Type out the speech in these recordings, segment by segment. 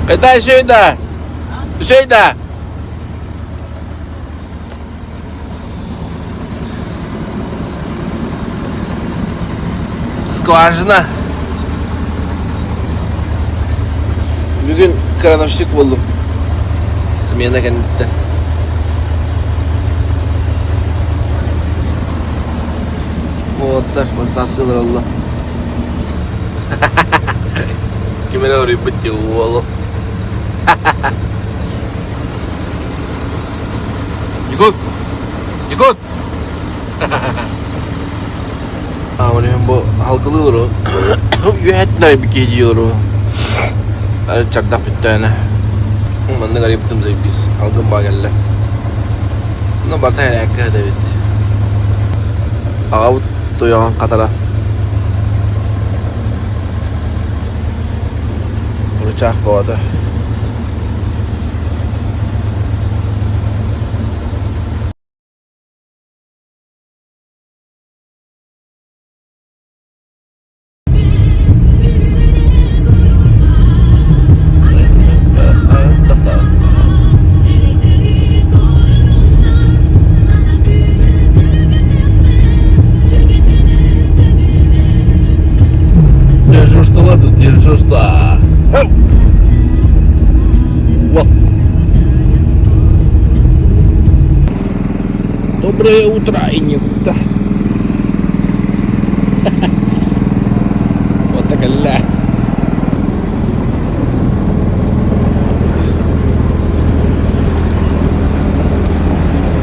Это сюда! Сюда! Скважина. Бүгүн крановщик буоллум. Смена кэнниттэн. Уолаттар бассааттыылар олла. Ким эрэ оруйбут дии уолу. Егор! Егор! Аҕам бу алгылыыр үөһэттэн арыйбыт киһи дии олору. Чагдах бүттээнэ. Маннык арыйбытым заебись. Алгым баа кэллэ. Ну барыта эрээккэ этэбит. Аҕабыт туйаҕын хатара. Рычаг боҕото. Дежурство тут, дежурство. Вот. Доброе утро и не утро. Вот так ля.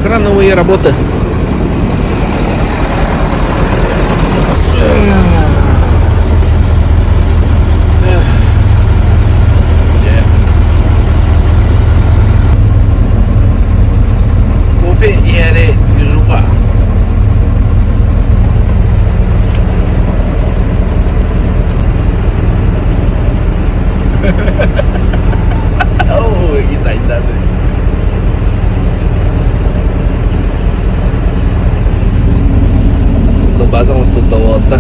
Крановые работы. Кофе иһэри движуха. Ой, китайдады. База оҥостубута буолта.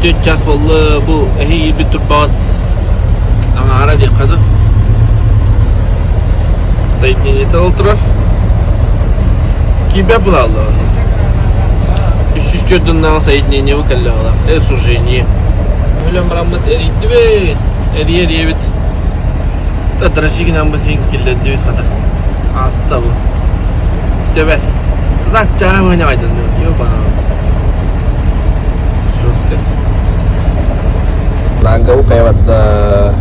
Түөрт час буолла бу эһиги турбаҕыт аҥаара диэххэ дуу. Соединениета ол турар. Киирбэт буолаллар онно. 304 дуннаҕа соединение бу кэллэ буолар. Э, сужение. Өлөн бараммыт эрийдибит. Эрийэ эрийэбит. Дрожжи гынан бытын киллэрдибит хата. Ааста бу. Төбөт. Так чаам айдан. Ёба. Жестко. Ланга хайватта.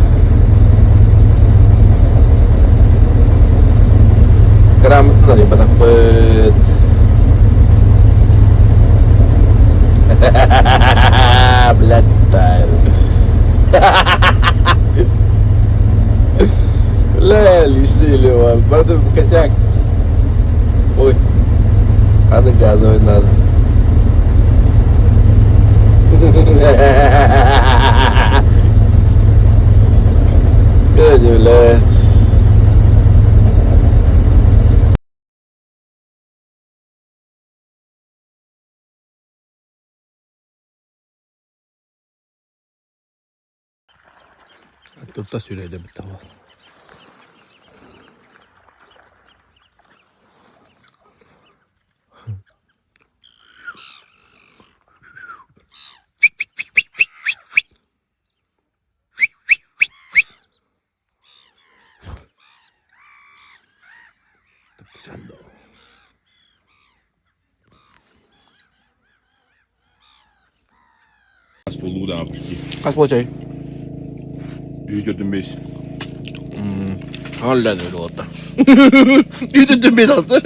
Грамотно ребята. Блядь. Бля, лишили вас. Правда, косяк. Ой, надо газовать надо. Блядь. Турта сүрөйдөбүт табал. Буолуу почти. Хас буолчай? Үтүрдүм бес. Алла öyle oldu. Үтүрдүм бес асты.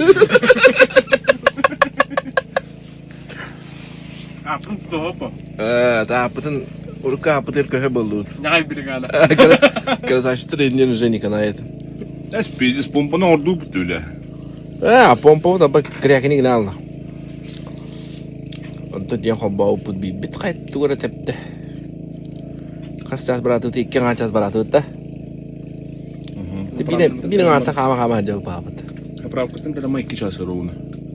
Аппын тутуһоппо. Тааппытын урукка аппытыр көһө боллуут. Ньаҕай бригада. Красавчиктар иннин уже не канает. Эс пиздец помпаны ордуу бүтүүлэ. А, помпа да крякини гынаална. Онтон диэн холбообуппут биирбит хайт тугу эрэ тэптэ. Хас чаас бараатыбыт икки аҥаар чаас бараатыбыт да. Биир аҥаартан хаама-хаама сылдьабыт баҕабыт. Заправкатын кытама 2 час ровно.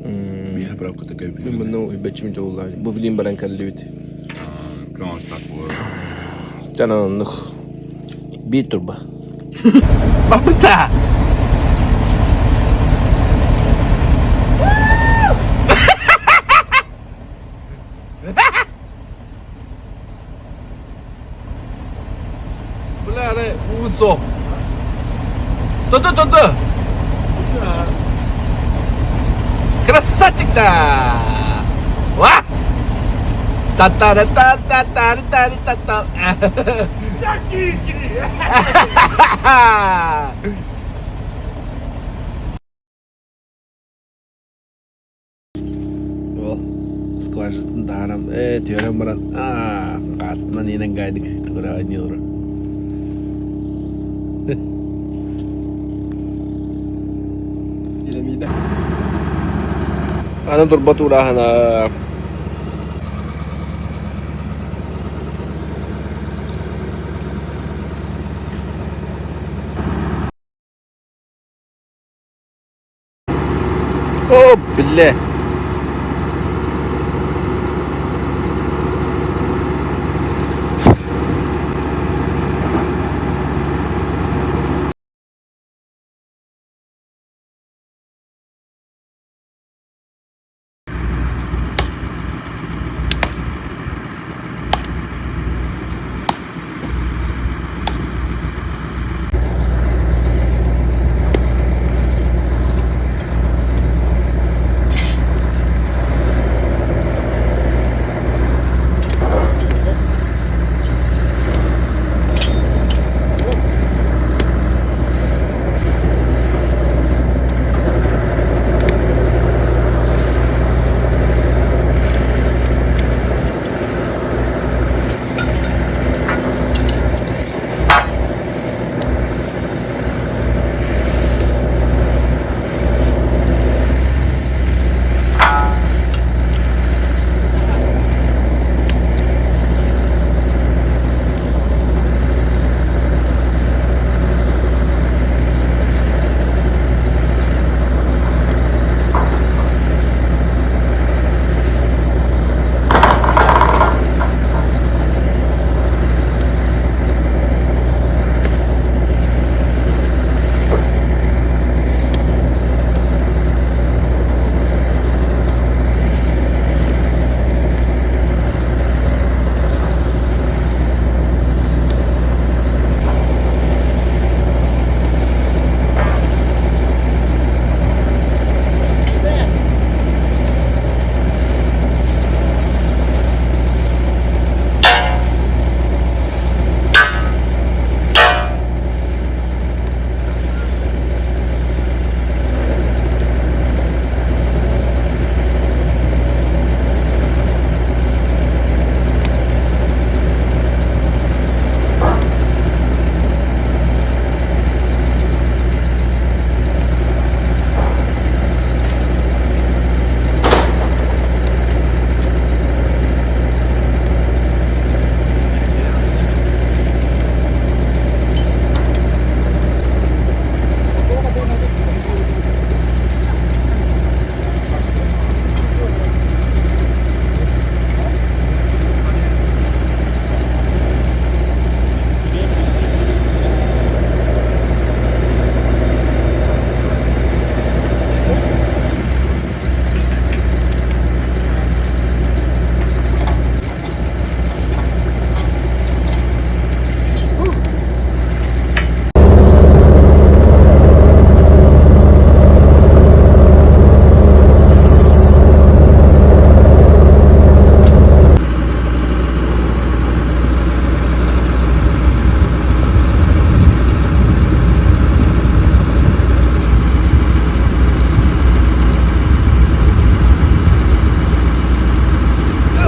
Биир заправката кэбиһэр. Мин уйбаччым дьоллаах. Бу билин баран кэллибит. Чанан оннук. Биир турба. Бабыта! Бля, ары уут суох. Туту, туту! Красавчик-то! Ва! Та-та-та-та-та-та-та-та-та. Ол скважинатын таһааран ээ түһэрэн баран аа хаартынан иинэн гайдык тугура анньыылара. Аны турба туурааһына О, бля!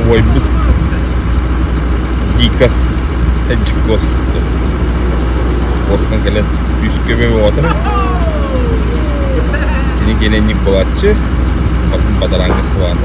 Уойбут Дикас Эджикос Уоттан кэлэн үс көбө оҕото. Кини кэлэнник буолааччы. Атын бадараҥҥа сыбаан.